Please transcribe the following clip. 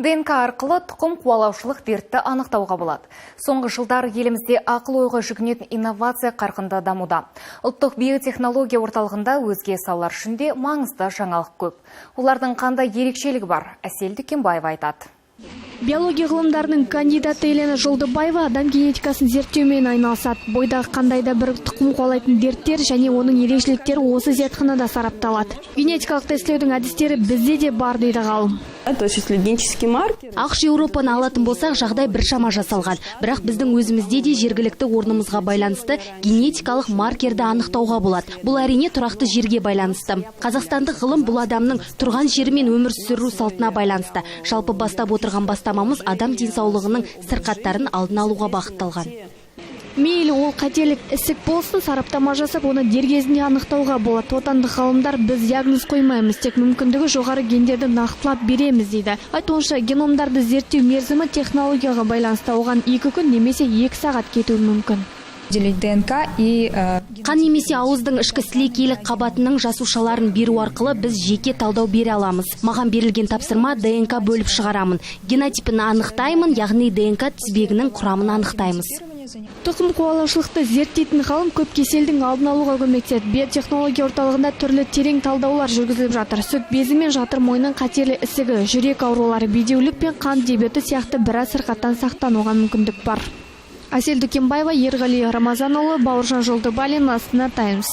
ДНК арқылы тұқым қуалаушылық дертті анықтауға болады. Соңғы жылдары елімізде ақыл ойға жүгінетін инновация қарқынды дамуда. Ұлттық биотехнология орталығында өзге салалар үшін де маңызды жаңалық көп. Олардың қандай ерекшелігі бар? Әсел Дүкенбаева айтады. Биология ғылымдарының кандидаты Елена Жолдыбаева адам генетикасын зерттеумен айналысады. Бойдағы қандай да бір тұқым қуалайтын дерттер және оның ерекшеліктері осы зертханада сарапталады. Генетикалық тестілеудің әдістері бізде де бар, дейді ғалым. То есть если генетический маркер. АҚШ, Еуропаны алатын болсақ, жағдай біршама жасалған. Бірақ біздің өзімізде де жергілікті орнымызға байланысты генетикалық маркерді анықтауға болады. Бұл, әрине, тұрақты жерге байланысты. Қазақстандық ғылым бұл адамның тұрған жері мен өмір сүру салтына байланысты. Жалпы, бастап отырған бастамамыз адам денсаулығының сырқаттарын алдын алуға бағытталған. Мейлі ол қателік ісік болсын, сараптама жасап, оны дер кезінде анықтауға болады. Отандық ғалымдар «біз диагноз қоймаймыз, тек мүмкіндігі жоғары гендерді нақтылап береміз» дейді. Айтуынша, геномдарды зерттеу мерзімі технологияға байланысты. Оған 2 күн немесе 2 сағат кетуі мүмкін. Делить ДНК и Қан немесе ауыздың ішкі сілекейлік қабатының жасушаларын беру арқылы біз жеке талдау бере аламыз. Маған берілген тапсырма: ДНК бөліп шығарамын, генотипін анықтаймын, яғни ДНК тізбегінің құрамын анықтаймыз. Тұқым қуалаушылықты зерттейтін ғалым көп кеселдің алдын алуға көмектеседі. Биотехнология орталығында түрлі терең талдаулар жүргізіліп жатыр. Сүт безі мен жатыр мойнының қатерлі ісігі, жүрек аурулары, бедеулік пен қант диабеті сияқты біраз сырқаттан сақтануға мүмкіндік бар. Әсел Дүкенбаева, Ерғали Рамазанұлы, Бауыржан Жолдыбалин, Астана Таймс.